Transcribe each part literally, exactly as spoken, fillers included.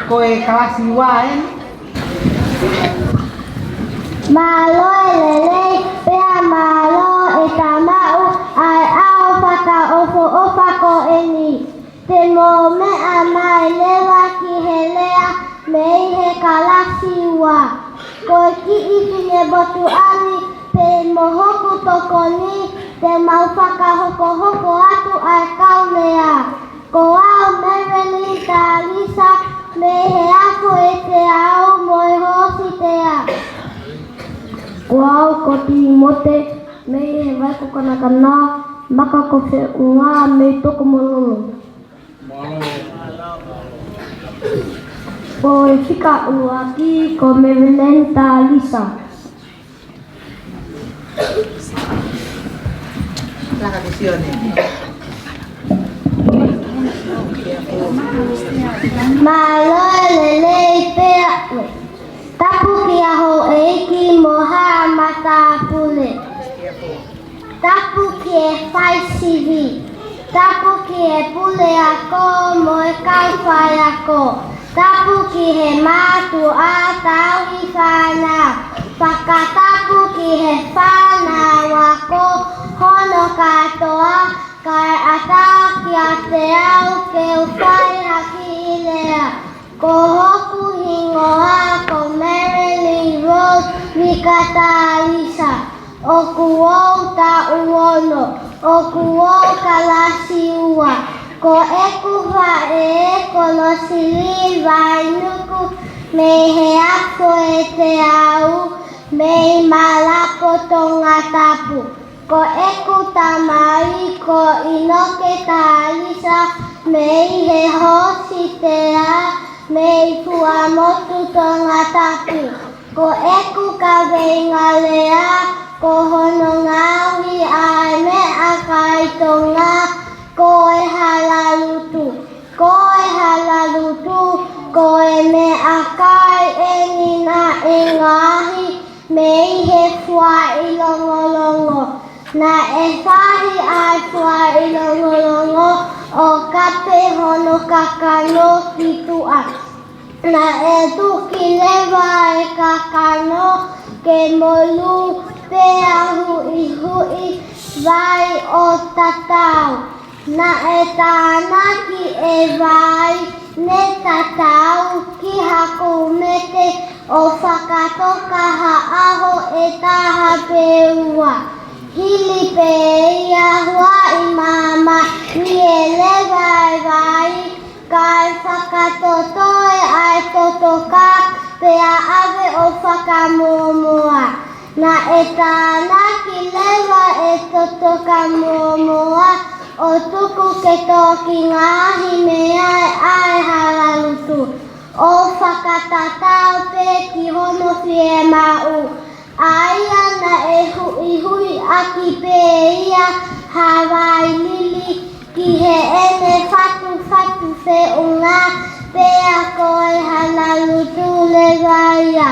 Ko e kalasi ua eni. Mālō e lelei, pea mālō e tamaʻu ʻa e ʻaho fakaʻofoʻofa ko eni. Te mou meʻa mai leva ki he lea mei he kalasi ua. Ko e kiʻi finemotuʻa ni pē mo hoku tokoni, te mau fakahokohoko atu ʻa e kau lea. Ko au Marilyn Talisa mei he Afoeteau mo e Hōsitea. Ko au ko Timote mei he Vai ko Kanakana, maka ko Feʻunga mei Tokomololo. Ko e fika ʻuluaki ko Marilyn Talisa. Laka ki Sione. Mālō e lelei pea. Tapu ki he houʻeiki mo haʻa matāpule. Tapu ki he faisivi. Tapu ki he puleako mo e kau faiako. Tapu ki he mātuʻa tauhi fānau. Fakatapu ki he fānau ako hono kātoa, kae ʻatā kiate au ke u fai ha kiʻi lea. Ko hoku hingoa ko Marilyn Rose Mika Talisa. ʻOku ou taʻu ono, ʻoku ou kalasi ua. Ko ʻeku faʻē ko Losili Vainuku mei he Afoeteau, mei Malapo Tongatapu. Ko ʻeku tamai ko ʻInoke Talisa mei he Hōsitea, mei Fuaʻamotu Tongatapu. Ko ʻeku kaveinga lea ko hono ngaohi ʻa e meʻakai Tonga ko e halalutu. Ko e halalutu ko e meʻakai eni naʻe ngaohi mei he fuaʻi longolongo. Naʻe fahi ʻa e fuaʻi longolongo ʻo kape hono kakano ki tuʻa. Naʻe tuki leva e kakano ke molū pea huʻihuʻi vai ʻo tatau. Naʻe tānaki e vai ne tatau ki ha kumete ʻo fakatoka ha ʻaho ʻe taha pe ua. Hili pē ia huaʻi māmani e leva e vai, kae fakatotoe ʻa e totoka pea ʻave ʻo fakamōmoa. Naʻe tānaki leva e totoka mōmoa ʻo tuku ke toki ngaohi mei ai ʻa e halalutu, ʻo fakatatau pē ki hono fiemaʻu. ʻA ia naʻe huʻihuʻi ʻaki pē ia ha vai lili ki heʻene fatufatu feʻunga, pea ko e halalutu leva ia.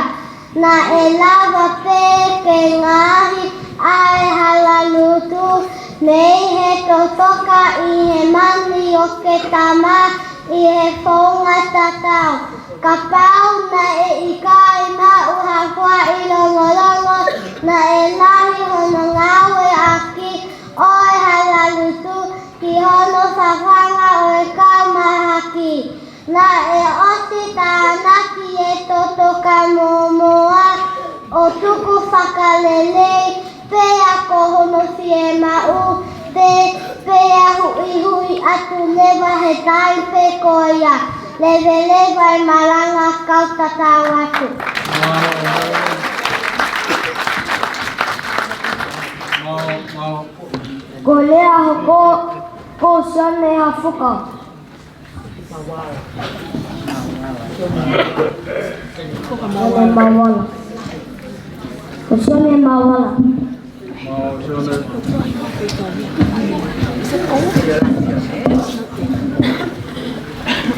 Naʻe lava pē ke ngaohi ʻa e halalutu mei he totoka ʻi he mani ʻo Ketama ʻi he founga tatau. Kapau naʻe ʻikai maʻu ha fuaʻi longolongo, naʻe lahi hono ngāueʻaki ʻo e halalutu ki hono fafanga ʻo e kau mahaki. Naʻe ʻosi tānaki e totoka mōmoa ʻo tuku fakalelei, pea ko hono fiemaʻu pē, pea huʻihuʻi atu leva he taimi pē ko ia. Leveleva e malanga, kau tatau atu. Ko e lea hoko ko Sione Hafuka. Sione Mauala. Ko Sione Mauala.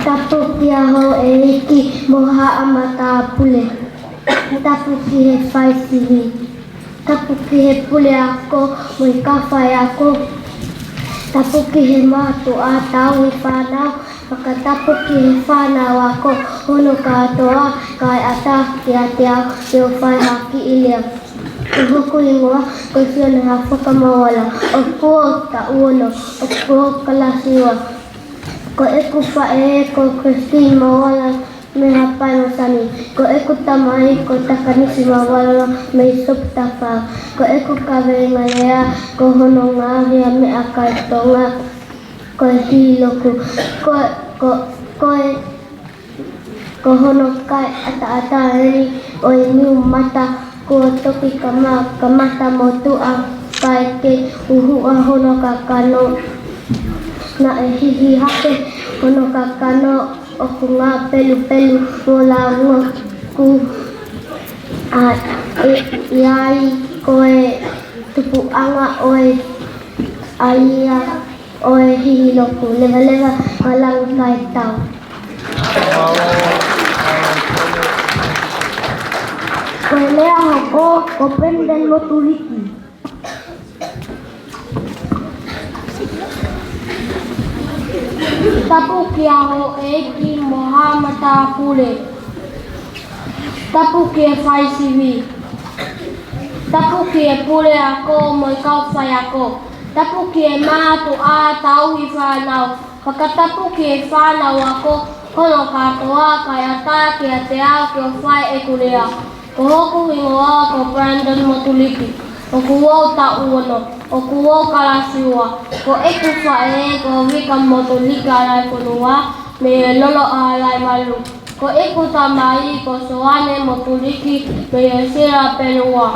Tapu ki he houʻeiki mo haʻa matāpule. Tapu ki he faisivi. Tapu ki he puleako mo e kau faiako. Tapu ki he mātuʻa tauhi fānau. Fakatapu ki he fānau ako hono kātoa, kae ʻatā kiate au ke u fai ha kiʻi lea. Ko hoku hingoa ko Sione Hafoka Mauala, ʻoku ou taʻu ono, ʻoku ou kalasi ua. Ko ʻeku faʻē ko Christine Mauala mei Haʻapai Masani. Ko ʻeku tamai ko Takanisi Mauala mei Soputafao. Ko ʻeku kaveinga lea ko hono ngaohi ʻa e meʻakai Tonga ko e hiloku. Ko, ko, ko e, ko hono kai ʻataʻatā eni ʻo e niu mata, kuo toki kama-, kamata motuʻa, kae ke uhuʻa hono kakano. Naʻe hihi hake hono kakano ʻoku ngāpelupelu mo langoku. ʻA e, ʻi ai ko e tupuʻanga ʻo e ʻaia ʻo e hiloku. Levaleva Malangi Kaitau. Ko e lea hoko ko Brendan Motuliki. Tapu kia houʻeiki mo haʻa matāpule. Tapu ki he faisivi. Tapu ki he puleako mo e kau faiako. Tapu ki he mātuʻa tauhi fānau. Fakatapu ki he fānau ako hono kātoa, kae ʻatā kiate au ke u fai ʻeku lea. Ko hoku hingoa ko Brandon Motuliki. ʻOku ou taʻu ono, ʻoku ou kalasi ua. Ko ʻeku faʻē ko Vika Motuliki Alaifonua mei Lolo Alaivalu. Ko ʻeku tamai ko Soane Motuliki mei Sila Pelua.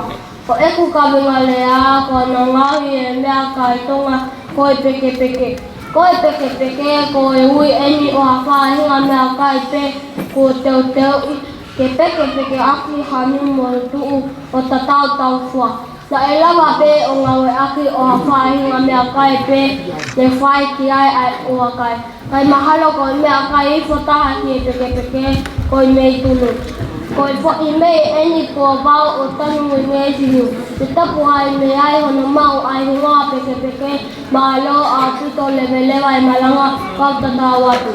Ko ʻeku kaveinga lea ko hono ngaohi ʻa e meʻakai Tonga ko e pekepeke. Ko e pekepeke ko e ui eni ʻo ha faʻahinga meʻakai pē kuo teuteuʻi ke pekepekeʻaki ha niu motuʻa ʻo tatau taufua. Naʻe lava pē ʻo ngāueʻaki ʻo ha faʻahinga meʻakai pē ne fai ki ai ʻa e ʻoakai. Kae mahalo ko e meʻakai ifo taha ki he pekepeke ko e meitunu. Ko e foʻi mei eni kuo vau ʻo tanu ngeʻesi niu. Te tapu ai mei ai hono maʻu ʻa e hingoa pekepeke. Mālō ʻaupito, leveleva e malanga, kau tatau atu.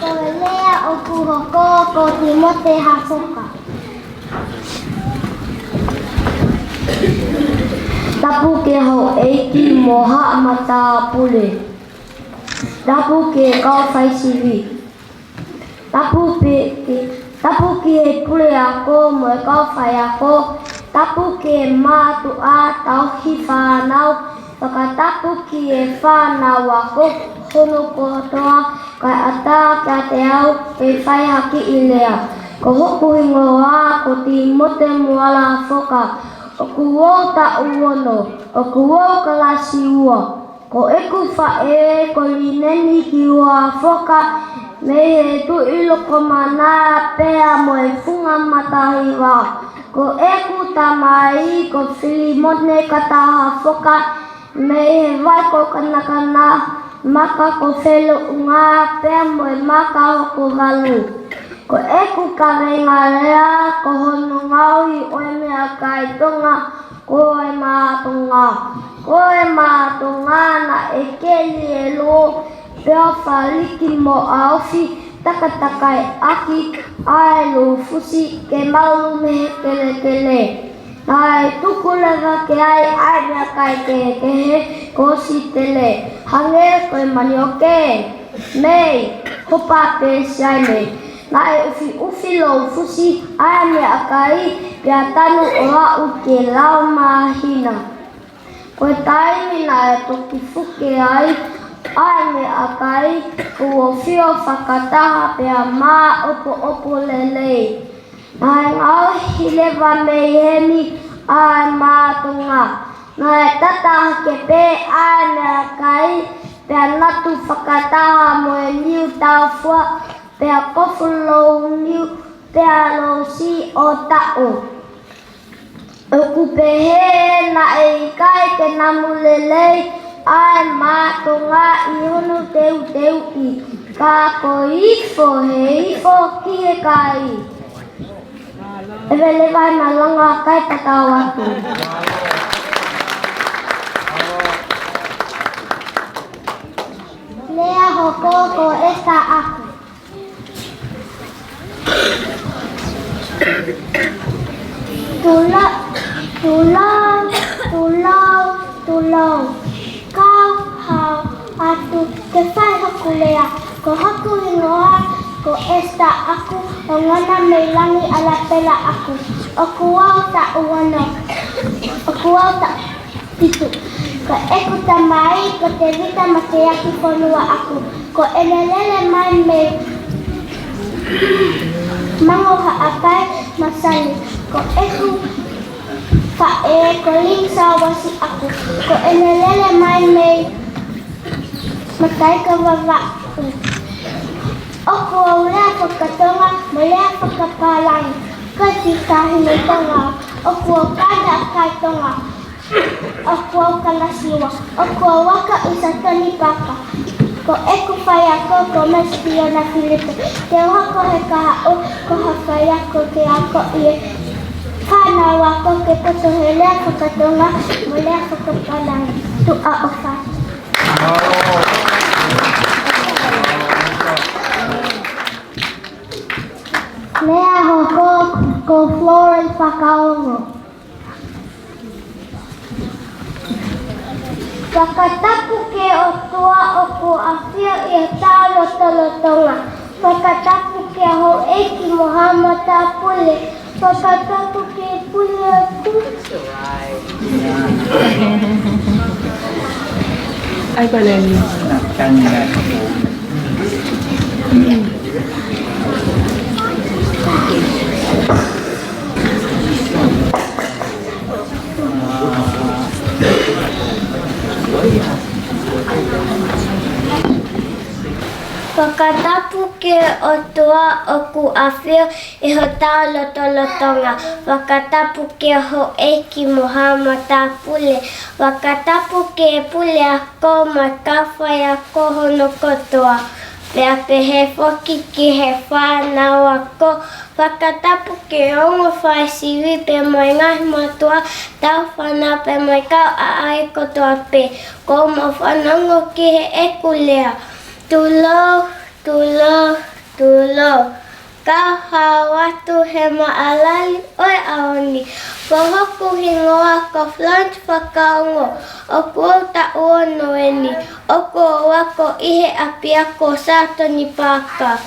Ko e lea ʻoku hoko ko Timote Hafoka. Tapu ki houʻeiki mo haʻa matāpule. Tapu ki he kau faisivi. Tapu pē ki, tapu ki he puleako mo e kau faiako. Tapu ki he mātuʻa tauhi fānau. Fakatapu ki he fānau ako hono kotoa, kae ʻatā kiate au ke fai ha kiʻi lea. Ko hoku hingoa ko Timote Moala Hafoka. ʻOku ou taʻu ono, ʻoku ou kalasi ua. Ko ʻeku faʻē ko Lineni Kiua Hafoka mei he Tuʻi Lokomana pea mo e Funga Matahiva. Ko ʻeku tamai ko Filimone Kataha Hafoka mei he Vai ko Kanakana, Maka ko Feloʻunga pea mo e Maka Hokovalu. Ko ʻeku kaveinga lea ko hono ngaohi ʻo e meʻakai Tonga ko e mātonga. Ko e mātonga naʻe keli e lō, pea faliki mo ʻaofi, takatakai ʻaki ʻa e lōfusi ke malu mei he kelekele. Naʻe tuku leva ki ai ʻa e meʻakai kehekehe kuo ʻosi tele, hangē ko e manioke, mei, hopa pē siaime. Naʻe ʻufiʻufi lōfusi ʻa e meʻakai pea tanu ʻo aʻu ki he lau māhina. Ko e taimi naʻe toki fuke ai ʻa e meʻakai, kuo fio fakataha pea māʻopoʻopo lelei. Naʻe ngaohi leva mei heni ʻa e mātonga. Naʻe tata hake pē ʻa e meʻakai, pea natu fakataha mo e niu taufua, pea kofu lou niu, pea lou siʻi ʻo taʻu. ʻOku pehē naʻe ʻikai ke namu lelei ʻa e mātonga ʻi hono teuteuʻi, ka ko e ifo he ifo ki he kai. Leveleva e malanga, kau tatau atu. Ko, ko Esta ʻaku. Tulou, tulou, tulou, tulou. Kau hao atu ke fai hoku lea. Ko hoku hingoa ko Esta ʻaku, ongona mei Langiʻalapela ʻaku. ʻOku ou taʻu ono. ʻOku ou taʻu fitu. Ko ʻeku tamai ko Tevita Mateaki Fonua ʻaku. Ko ʻene lele mai mei Mango Haʻapai Masani. Ko ʻeku faʻē ko Lingsa Wasi ʻaku. Ko ʻene lele mai mei Mataika Vavaʻu. ʻOku ou lea fakatonga mo lea fakapālangi. Ko e taʻahine Tonga. ʻOku ou kata kai Tonga. ʻOku ou kalasi ua. ʻOku ou ako ʻi Satoni Paka. Ko ʻeku faiako ko Mesipiona Filipe. Te u hoko he kahaʻu ko ha faiako ke akoʻi e fānau ako ke poto he lea fakatonga mo lea fakapālangi. Tuʻa ʻofa. Meʻa hoku ko Florence Fakaongo. Fakatapu ki he ʻOtua ʻoku ʻafio ʻi hotau lotolotonga. Fakatapu ki he houʻeiki mo haʻa matāpule. Fakatapu ki he pule ʻoku ʻAi pale ni. Fakatapu ki he ʻOtua ʻoku ʻafio ʻi hotau lotolotonga. Fakatapu ki he houʻeiki mo haʻa matāpule. Fakatapu ki he puleako mo e kau faiako hono kotoa. Pea pehē foki ki he fānau ako. Fakatapu ki he ongo faisivi pea mo e ngaahi mātuʻa, tau fānau pea mo e kau ʻaʻai kotoa pē. Ko mau fanongo ki heʻeku lea. Tulou, tulou, tulou. Kau hao atu he maʻalali ʻo e ʻaho ni. Ko hoku hingoa ko Florence Fakaongo. ʻOku ou taʻu ono eni. ʻOku ou ako ʻi he ʻapiako Satoni Paka.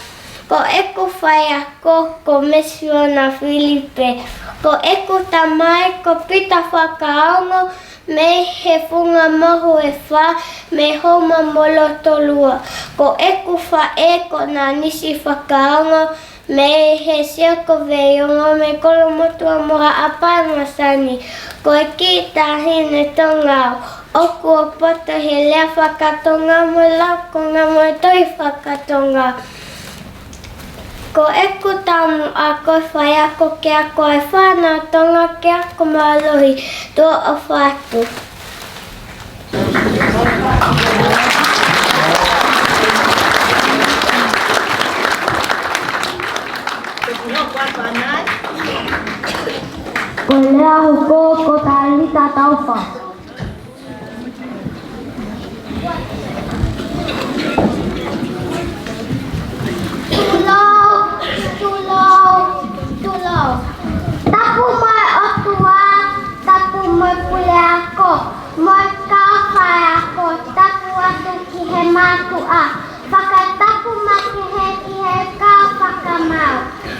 Ko ʻeku faiako ko Mesipiona Filipe. Ko ʻeku tamai ko Pita Fakaongo mei he Funga Mohu ʻe Fā mei Houma Molotolua. Ko ʻeku faʻē ko Nanisi Fakaongo mei he Sio ko Veiongo mei Kolomotuʻa mo Haʻapai Masani. Ko e kiʻi taʻahine Tonga au. ʻOku ou poto he lea fakatonga mo e laukonga mo e tohi fakatonga. Ko ʻeku taumuʻa ko e faiako ke ako ai fānau Tonga ke ako mālohi. Tuʻa ʻofa atu. Ko e lea hoku ko Talita Taufa. Tulou, tulou, tulou. Tapu mo e ʻOtua, tapu mo e puleako, mo e kau faiako, tapu atu ki he mātuʻa. Fakatapu makehe ki he kau fakamaau.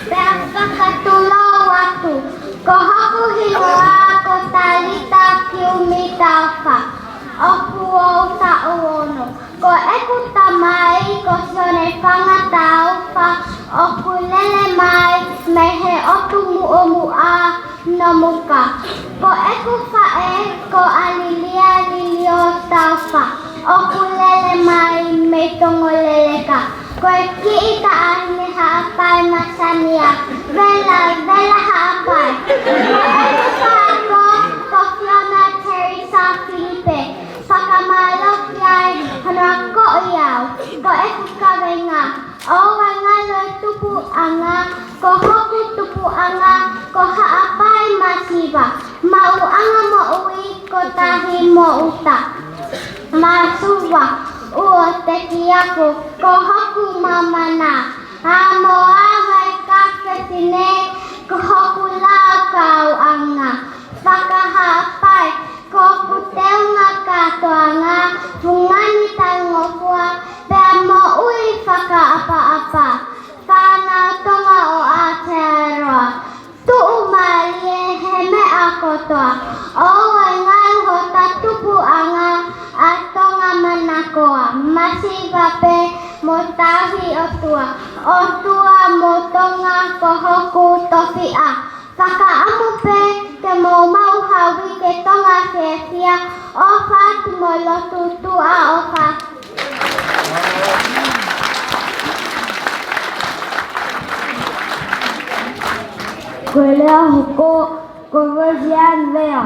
Pea fakatulou atu. Ko hoku hingoa ko Talita Kiumi Taufa. ʻOku ou taʻu ono. Ko ʻeku tamai ko Sione Fanga Taufa. ʻOku lele mai mei he ʻotu Muʻomuʻa, Nomuka. Ko ʻeku faʻē ko ʻAlilia Lilio Taufa. ʻOku lele mai mei Tongoleleka. Ko e kiʻi taʻahine Haʻapai Masani au. Vela, vela Haʻapai. Ko ʻeku faiako ko Fiona Teresa Filipe. Fakamālō ki ai hono akoʻi au. Ko ʻeku kaveinga, ʻoua ngalo e tupuʻanga, ko hoku tupuʻanga ko Haʻapai Masiva. Maʻuʻanga moʻui ko Tahi Moʻuta. Masiva. ʻUa te kiaku, ko hoku mamana, ʻa mo ava e kafetine, ko hoku laukauʻanga. Fakahaʻapai, ko hoku teunga kātoanga, fungani talangofua, pea moʻui fakaʻapaʻapa. Fānau Tonga ʻo Aotearoa, tuʻumālie he meʻa kotoa. ʻOua ʻe ngalu hota tupuʻanga ʻa Tonga manakoa, masiva pē mo tauhi ʻOtua. ʻOtua mo Tonga ko hoku tofiʻa. Fakaʻamu pē ke mou maʻu ha uike Tonga fiefia, ʻofa atu mo e lotu, tuʻa ʻofa. Ko e lea hoko, ko Rosianne Vea.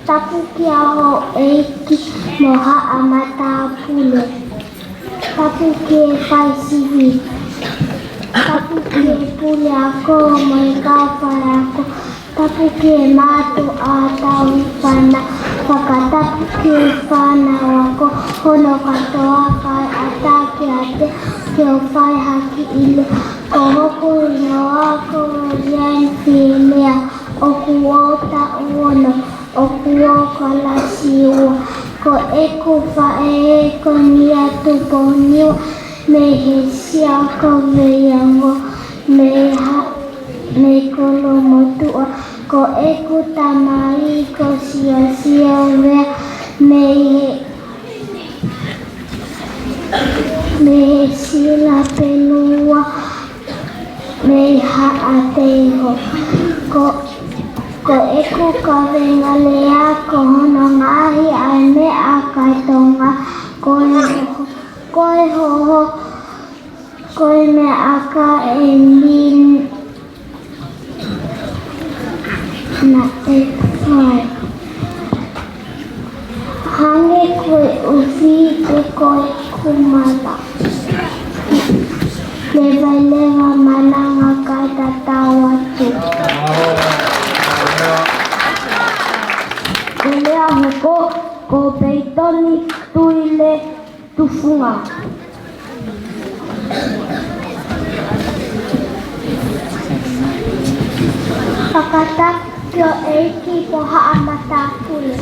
Tapu kia houʻeiki mo haʻa matāpule. Tapu ki he faisivi. Tapu ki he puleako mo e kau faiako. Tapu ki he mātuʻa tauhi fānau. Fakatapu ki he fānau ako hono kātoa, fai ʻatā kiate au ke u fai ha kiʻi lea. Ko hoku hingoa ko Rosianne Finemea, ʻoku ou taʻu ono, ʻoku ou kalasi ua. Ko ʻeku faʻē ko Nia Tupou Niua, mei he Siasi ko Veiango, mei ha, mei Kolomotuʻa. Ko ʻeku tamai ko Siosiua Vea, mei he mei he Sila Pelua, mei Haʻateiho. Ko, ko ʻeku kaveinga lea ko hono ngaohi ʻa e meʻakai Tonga ko e hoho, ko e hoho, ko e meʻakai ʻe min- Naʻe fai. Hangē ko e ʻufi pe ko e kumala. Leveleva malanga kae tatau atu. Ko e lea hoko, ko Peitoni Tuile Tufunga. Fakatapu ki he ʻeiki mo haʻa matāpule.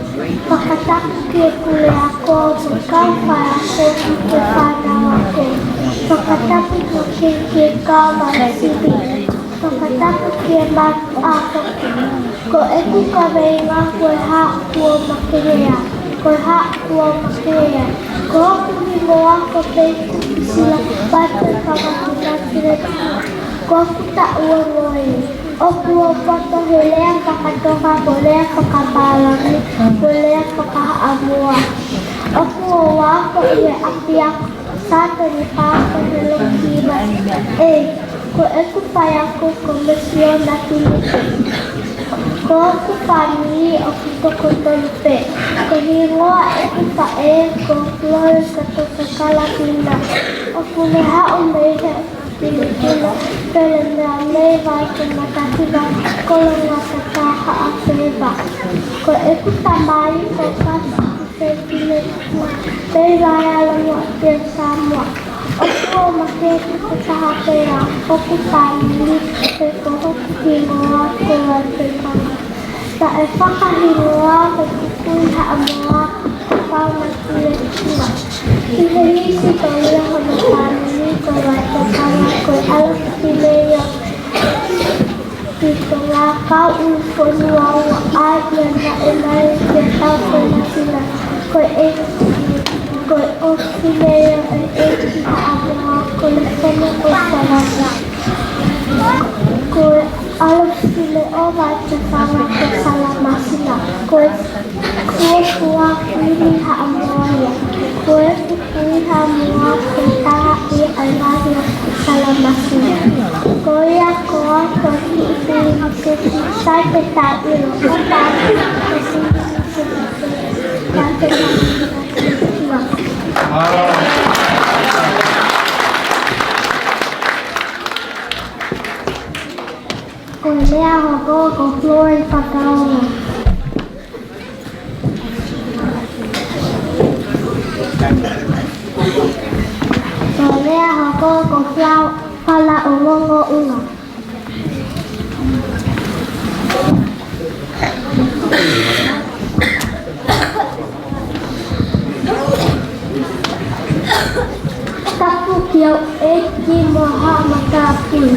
Fakatapu ki he puleako mo e kau faiako mo e fānau ako. Fakatapu mo e kau faisivi. Fakatapu ki he mātuʻa ako. Ko ʻeku kaveinga ko e Haʻa Kuo Makelea. Ko e Haʻa Kuo Makelea. Ko hoku hingoa ko Peiku Pisila Pate Kamatunga Finetua. Ko hoku taʻu ono ē. ʻOku ou poto he lea faka-Tonga mo e lea fakapālangi mo e lea faka-Haʻamoa. ʻOku ou ako ʻi he ʻapiako Sātoni Pāko he Loki Maʻi. Ko ʻeku faiako ko Mesiona Filipe. Ko hoku fāmili ʻoku toko tolu pē. Ko e hingoa ʻeku faʻē ko Florence Katoka Kalavina. ʻOku ne haʻu mei he Filipino, pea ne meʻa mei Vaitō Matahiva, Kolonga Tataha ʻa Peva. Ko ʻeku tamai ko Kasi Fetine Pei Vaea Longoatea Samoa. ʻOku ou makehe ki he taha pē ʻa hoku fāmili, pea ko hoku hingoa ko Vaitō Kama. Taʻe fakahingoa hoku kui Haʻamoa ko Pauna Tuletua. ʻI he hisitōlia hono fāmili ko Vaitō Kama ko e ʻalofi meia ʻi Tonga kau ʻulu fonua ua ai ia naʻe mai ki he tau ko Masina ko e, ko e ʻosi meia e ʻeiki Haʻamoa ko Lefano ko Savana. Ko e ʻalofi meia ʻo Vaitō Kama ko Salamasina. Ko e fuofua kuini Haʻamoa ia. Ko e fuofua kuini Haʻamoa ko Tahaʻi ʻa e Ngaahi Salamasina. Ko ia ko au ko e kiʻi kuini Seti Saipeta ʻIlo ʻo Tahaʻi ko Seti Saipeta. Ko e lea hoko ko Florence Fakaola. Una. Tapu ki houʻeiki mo haʻa matāpule.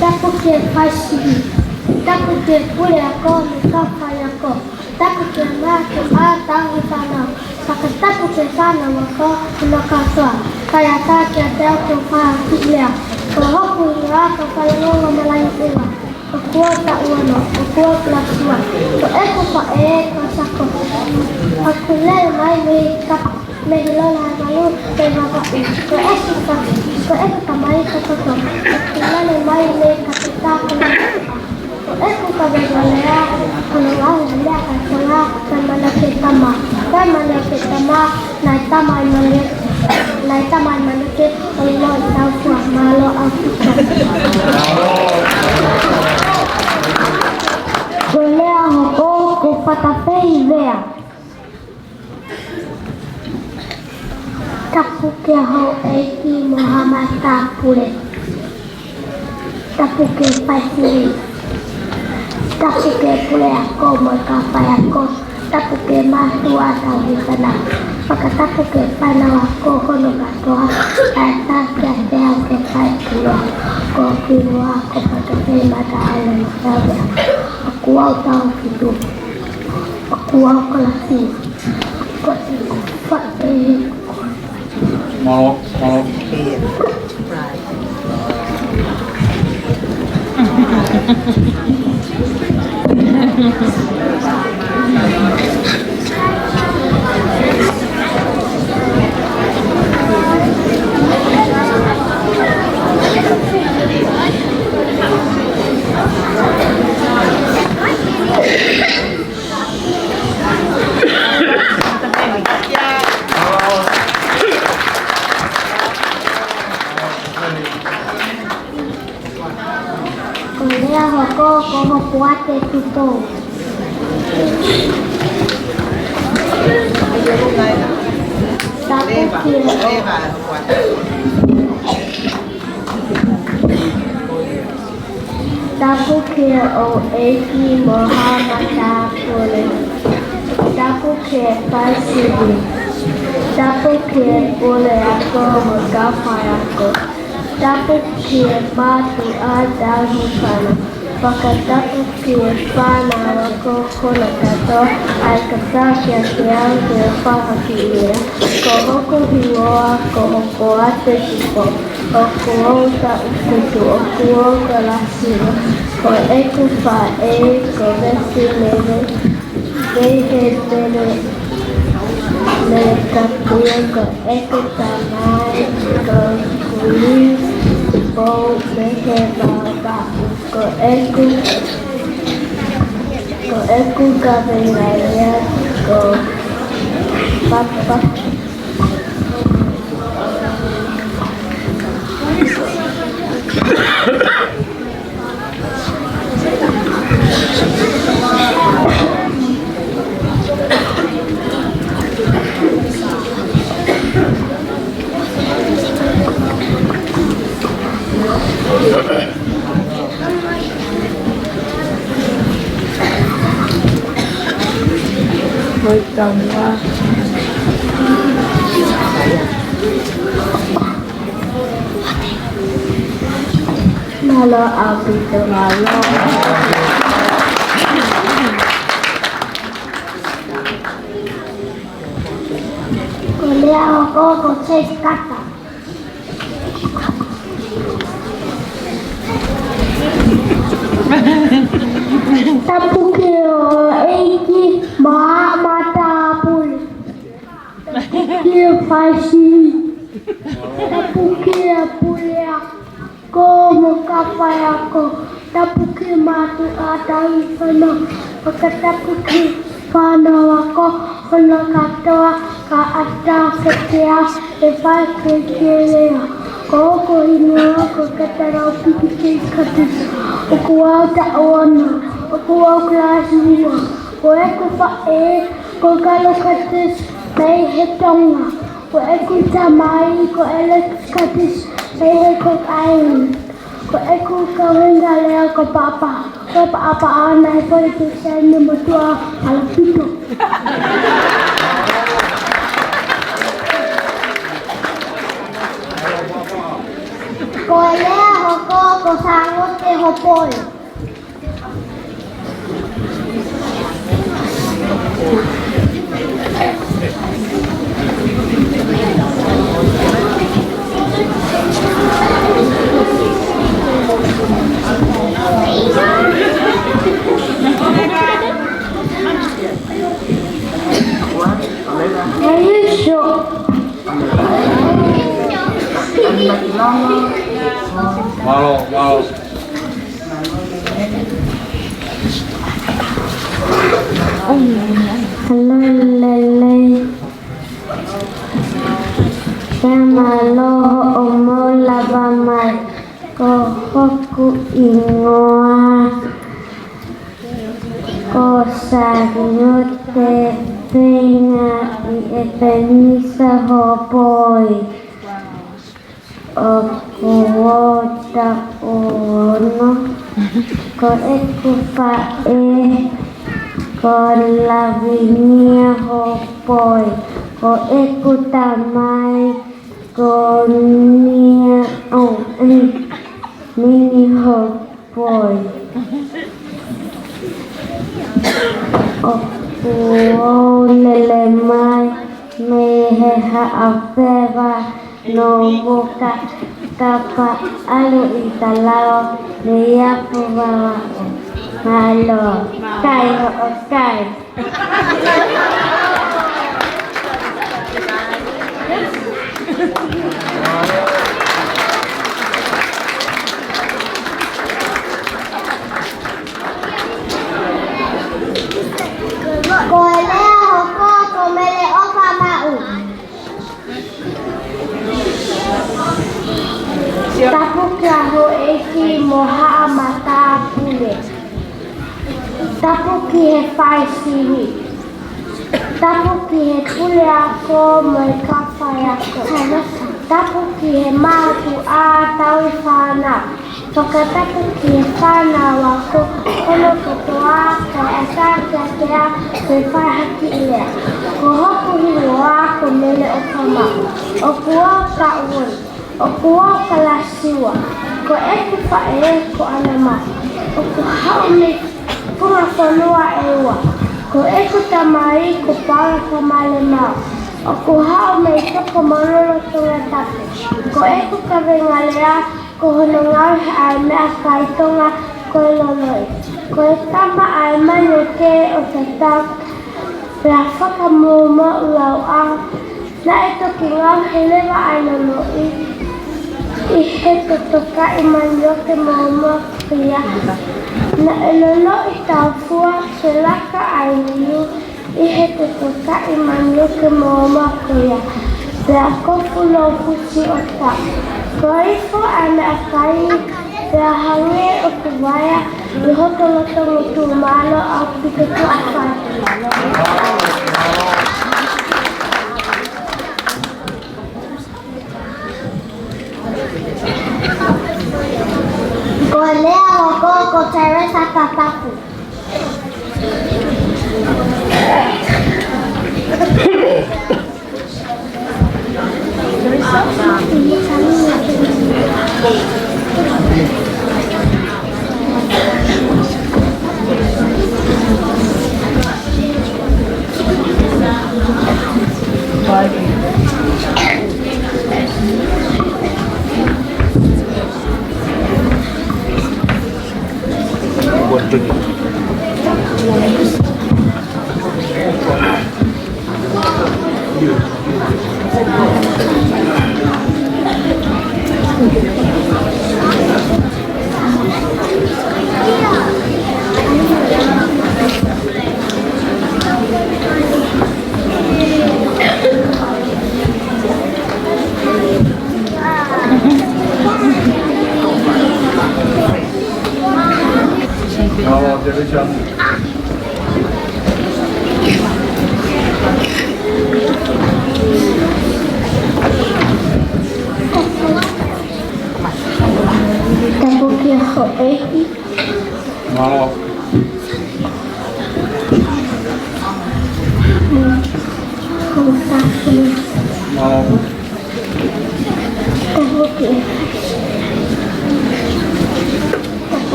Tapu ki he faisivi. Tapu ki he puleako mo e kau faiako. Tapu ki he mātuʻa tauhi fānau. Fakatapu ki he fānau ako hono kātoa. Kae ʻatā kiate au ke u fai ha kiʻi lea. Ko hoku hingoa ko Faingongo Malaʻiʻula. ʻOku ou taʻu ono, ʻoku ou kalasi ua. Ko ʻeku faʻē ko Sako. ʻOku lele mai mei Kapa, mei Hilola e Valu, mei Vavaʻu. Ko ʻeku ta-, ko ʻeku tamai ko Toto. ʻOku lele mai mei Kapitā ko Ko ʻeku kaveinga lea, ko hono lau ʻa e lea faka-Tonga, Taimana ke tama. Taimana ke tama, naʻe tama ʻi Manuke, naʻe tama ʻi Manuke, ʻo ʻilo ʻi Taufua, mālō ʻaupito. Ko e lea hoko, ko Fatafehi Vea. Tapu ki houʻeiki mo haʻa matāpule. Tapu ki he faisivi. Tapu ki he puleako mo e kau faiako. Tapu ki he mātuʻa tauhi fānau. Fakatapu ki he fānau ako hono kātoa. Kae ʻatā kiate au ke u fai ha kiʻi lea. Ko hoku hingoa ko Fakafehi Mataʻale Mataʻale. ʻOku ou taʻu fitu. ʻOku ou kalasi ua. Ko ʻeku faʻē. Mālō, mālō. Ko e lea hoko, ko Hokoate Tupou. Tapu ki he Tapu ki houʻeiki mo haʻa matāpule. Tapu ki he faisivi. Tapu ki he puleako mo e kau faiako. Tapu ki he mātuʻa tauhi fānau. Fakatapu ki he fānau ako hono kātoa, kae ʻatā kiate au ke u fai ha kiʻi lea. Ko hoku hingoa ko Hokoate Tupou. ʻOku ou taʻu fitu, ʻoku ou kalasi ua. Ko ʻeku faʻē ko Vesi Mele, mei he Mele, Mele Kapuia. Ko ʻeku tamai ko Kulisi Tupou, mei he Vavaʻu. Ko ʻeku, ko ʻeku kaveinga lea ko Papa. Ko e tama. Mālō ʻaupito, mālō. Ko e lea hoko, ko Chase Carter. Tapu ki houʻeiki mo haʻa matāpule. Tapu ki he faisivi. Tapu ki he puleako mo e kau faiako. Tapu ki he mātuʻa tauhi fānau. Fakatapu ki he fānau ako hono kātoa, kae ʻatā kiate au ke u fai ha kiʻi lea. Ko hoku hingoa ko Katalaupiki Chase Curtis. ʻOku ou taʻu ono, ʻoku ou kalasi ua. Ko ʻeku faʻē ko Kalo Curtis, mei he Tonga. Ko ʻeku tamai ko Alex Curtis, mei he Cook Island. Ko ʻeku kavenga lea ko Papa. Ko Papa ʻana he politician ni motuʻa ʻa Lapito. Ko e lea hoko ko Sangote Hopoi. Are you sure? Mālō, mālō. Hello, Lele. Pea mālō hoʻomou lava mai. Ko hoku hingoa ko Sangote Peinga i Epenisa Hopoi. ʻOku ou taʻu ono. Ko ʻeku faʻē ko Lavinia Hopoi. Ko ʻeku tamai ko Nia, ʻo, Nini Hopoi. ʻOku ou lele mai mei he Haʻa Feva, Nomuka, kapa ʻalu ʻi Talao, mei Apu Vavaʻu. Mālō. Kai hoʻo kai. Ko e lea hoko ko Mele ʻOfa Maʻu. Tapu kia houʻeiki mo haʻa matāpule. Tapu ki he fai sivi. Tapu ki he puleako mo e kau faiako. Tapu ki he mātuʻa tauhi fānau. Fakatapu ki he fānau ako, hono kotoa, kae ʻatā kiate au ke fai ha kiʻi lea. Ko hoku hingoa ko Mele ʻOfa Maʻu. ʻOku ou taʻu ono. ʻOku ou kalasi ua. Ko ʻeku faʻē ko ʻAnamai. ʻOku haʻu mei Funga Fonua ʻEua. Ko ʻeku tamai ko Paula Famalemao. ʻOku haʻu mei Tokomololo, Tongatapu. Ko ʻeku kavenga lea ko hono ngaahi ʻa e meʻakai Tonga ko e lonoʻi. Ko e tama ʻa e manuke ʻo tatau, pea fakamūmū ʻi lauʻau. Naʻe toki ngaohi leva ʻa e lonoʻi ʻi he totokaʻi manioke mōmoa ko ia. Naʻe lonoʻi taufua ke laka ʻa e niu ʻi he totokaʻi manioke mōmoa ko ia. Pea kofu lōfusi ʻo taʻu. Ko e ifo ʻa e meʻakai, pea hangē ʻoku vaea ʻi hoto loto ngutu. Mālō ʻaupito, tuʻa fai. Ko e lea hoko ko Teresa Tatapu.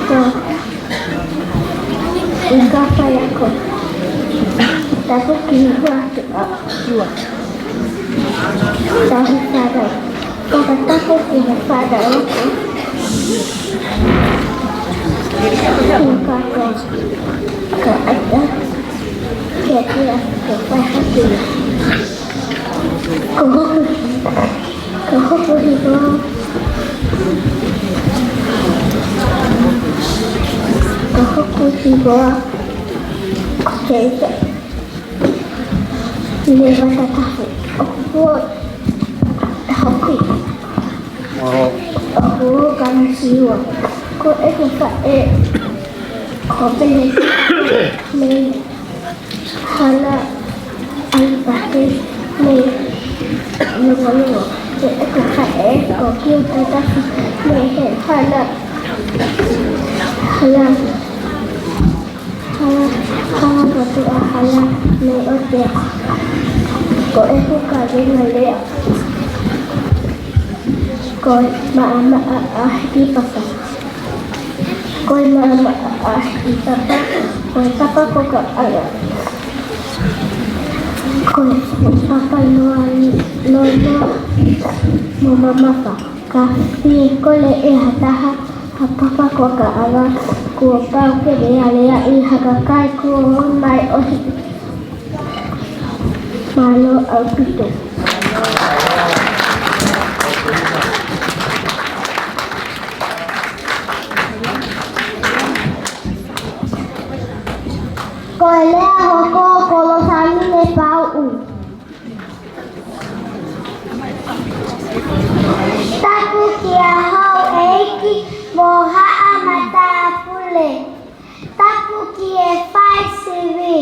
Ko e kau faiako. Tapu ki he hoa tuʻa. Tauhi fānau. Fakatapu ki he fānau ako. Ko e kau kakai. Ka ata. Kia kia ko e fai haki. Ko hoku, ko hoku hingoa. Ko hoku hingoa ko Keita Levata Tafu. ʻOku ou taha ʻi he ʻOku ou kalasi ua. Ko ʻeku faʻē ko Pele mei Hala ʻAlipate mei Nukuʻalofa. Ko ʻeku faʻē ko Kiu Tatafu mei he Hala, Hala, Hala, Hala Kotu ʻa Hala mei ʻOtea. Ko ʻeku kaveinga lea ko e maʻamaʻa ʻa e papa. Ko e maʻamaʻa ʻa e papa, ko e papa ko ka ʻala. Ko e papa noa, noa, noa mo mamafa. Ka fie kole ʻe ha taha ha papa ko ka ʻala, kuo pau ke lealeaʻi ha kakai kuo ō mai ʻo hiki. Mālō ʻaupito. Ko e lea hoko ko Losaline Pauʻu. Tapu kia houʻeiki mo haʻa matāpule. Tapu ki he fai sivi.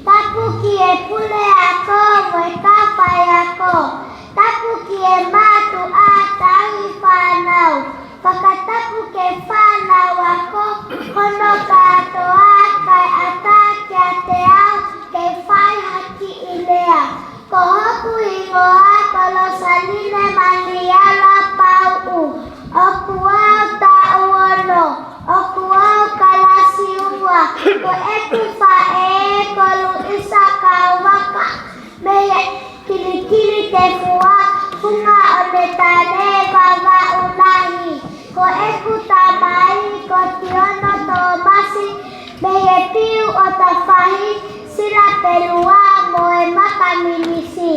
Tapu ki he puleako mo e kau faiako. Tapu ki he mātuʻa tauhi fānau. Fakatapu ki he fānau ako hono kātoa kae ʻatā kiate au ke fai ha kiʻi lea. Ko hoku hingoa ko Losaline Maliala Pauʻu. ʻOku ou taʻu ono. ʻOku ou kalasi ua. Ko ʻeku faʻē ko Luisa Kauvaka mei he Kilikilitefua, Funga ʻo Netale, Vavaʻu Lahi. Ko ʻeku tamai ko Tiono Tōmasi mei he Piu ʻo Tafahi, Silapelua mo e Makamimisi.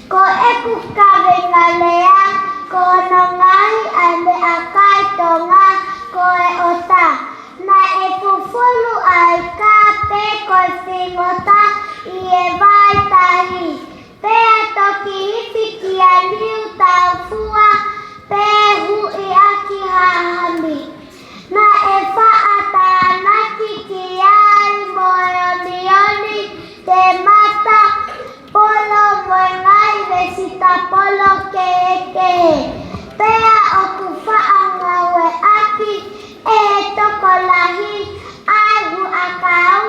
Ko ʻeku kaveinga lea ko hono ngaohi ʻa e meʻakai Tonga ko e ʻota. Naʻe fufulu ʻa e ika pe ko e fingota ʻi he vaitahi. Pea toki hifiki ʻa Niutaufua pe huʻi ʻaki ha hami. Naʻe faʻa tānaki ki ai mo e onioni, temata, polo mo e ngaahi vesitapolo kehekehe. Pea ʻoku faʻa ngāueʻaki ʻe he tokolahi ʻa e huʻakau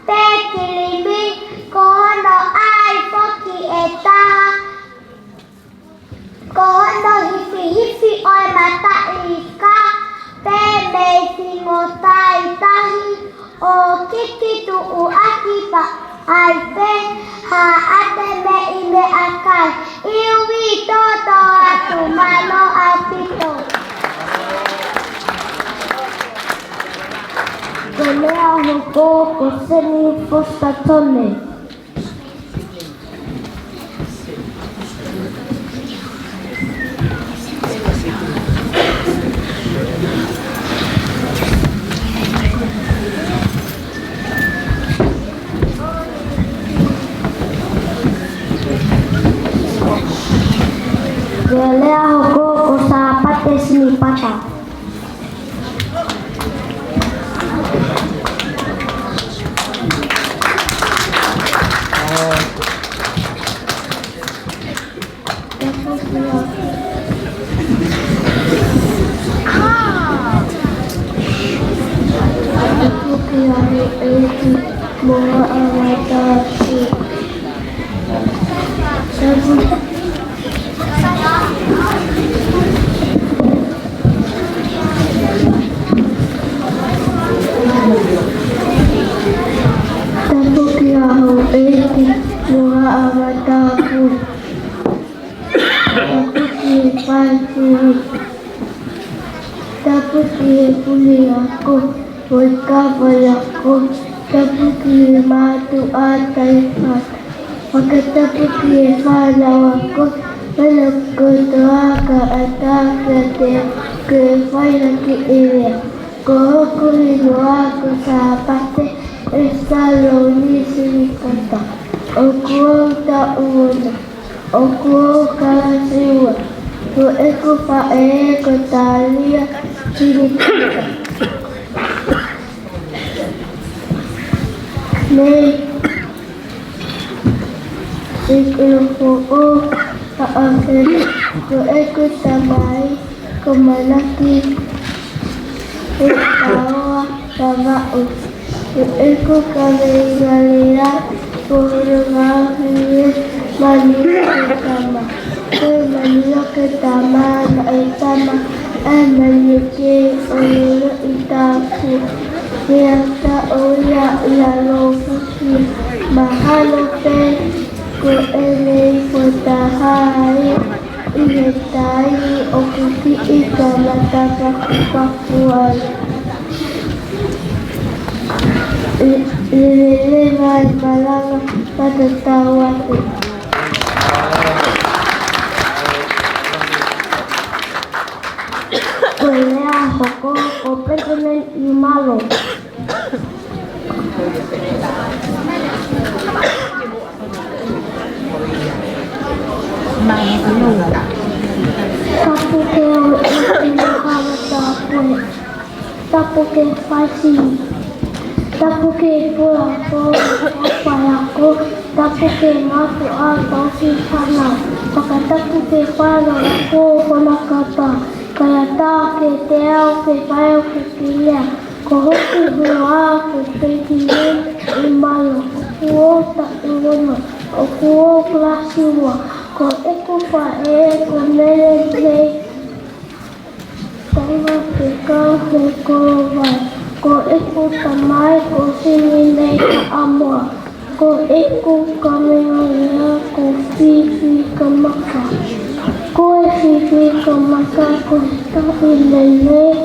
pe kilimi, ko hono ʻai foki ʻe taha, ko hono hifihifi ʻo e mataʻi ika pe mei fingota ʻi tahi ʻo kikituʻu ʻaki pea ʻai pē ha ʻatemeʻi meʻakai. Iuvi toto atu, mālō ʻaupito. Ko e lea hoko ko Seni Foster Tone. Ko e lea hoko ko Sāpate Sinipata. Liki Noa ʻa Matāpule. Tapu ki he faifekau. Tapu ki he puleako mo e kau faiako. Tapu ki he mātuʻa taʻengata. Fakatapu ki he fānau ako. Mana kotoa ka ʻatā kiate au ke fai ha kiʻi lea. Ko hoku hingoa ko Sāpate ʻEstaloni Silikata. ʻOku ou taʻu ono. ʻOku ou kalasi ua. Ko ʻeku faʻē ko Talia Silikata. Nei ʻi Kolofoʻo, Haʻafele, ko ʻeku tamai ko Manaki Hutaoa Vavaʻu. Ko ʻeku kaveinga lea ko Honongaohie Manioke Tama. Ko e manioke tama naʻe tama ʻa e manioke ʻo Loloʻi Tāupoʻou. Pea ʻoku ʻi ai ʻa Lōfukia. Mahalo pē ko ʻene hifo taha ia ʻi he taimi ʻoku kiʻi kamata pakupaku ai. Leveleva e malanga, fakatatau atu. Ko e lea hoko ko Pēteliema Malo. Tapu ki he ʻEiki mo e Kau Matāpule. Tapu ki he faifekau. Tapu ki he puleako mo e kau faiako. Tapu ki he mātuʻa tauhi fānau. Fakatapu ki he fānau ako ʻo Honokapa. Kae ʻatā kiate au ke fai ʻeku kiʻi lea. Ko hoku hingoa ko Pēteliema Malo. ʻOku ou taʻu ono. ʻOku ou kalasi ua. Ko ʻeku faʻē ko Mele Nei Tonga Peka Hokolovai. Ko ʻeku tamai ko Sini Nei Haʻamoa. Ko ʻeku kaveinga lea ko Fifikamaka. Ko e Fifikamaka ko e taʻu lelei.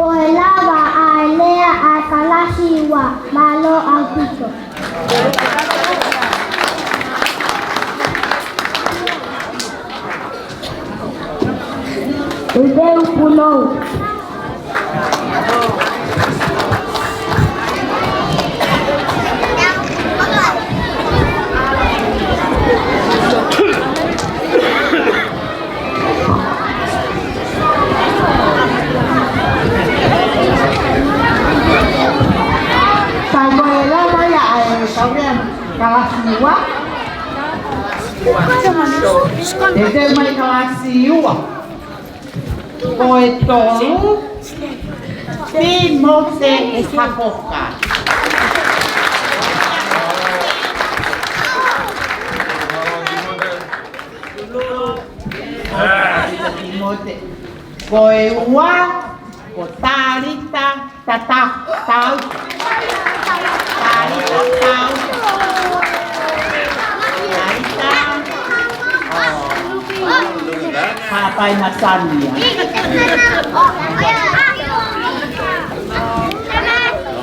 Ko e lava ʻa e lea ʻa e kalasi ua, mālō ʻaupito. Ui te u punou. Sai ko e lava ia ʻa e kau lea kalasi ua. Teu mai kalasi ua. Ko e tolu, Timote Hakoka. Timote. Ko e ua, ko Talita Tata, Tau. Talita Tau. Talita. Oh. Hapai masani ia.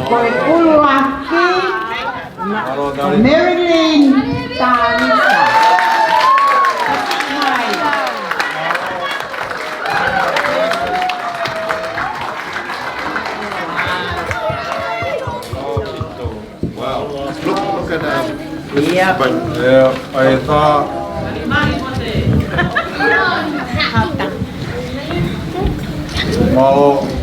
Ko e ʻuluaki, Marilyn Talita. Wow. Look, look at that. Ia. But, yeah, I thought. Mālō.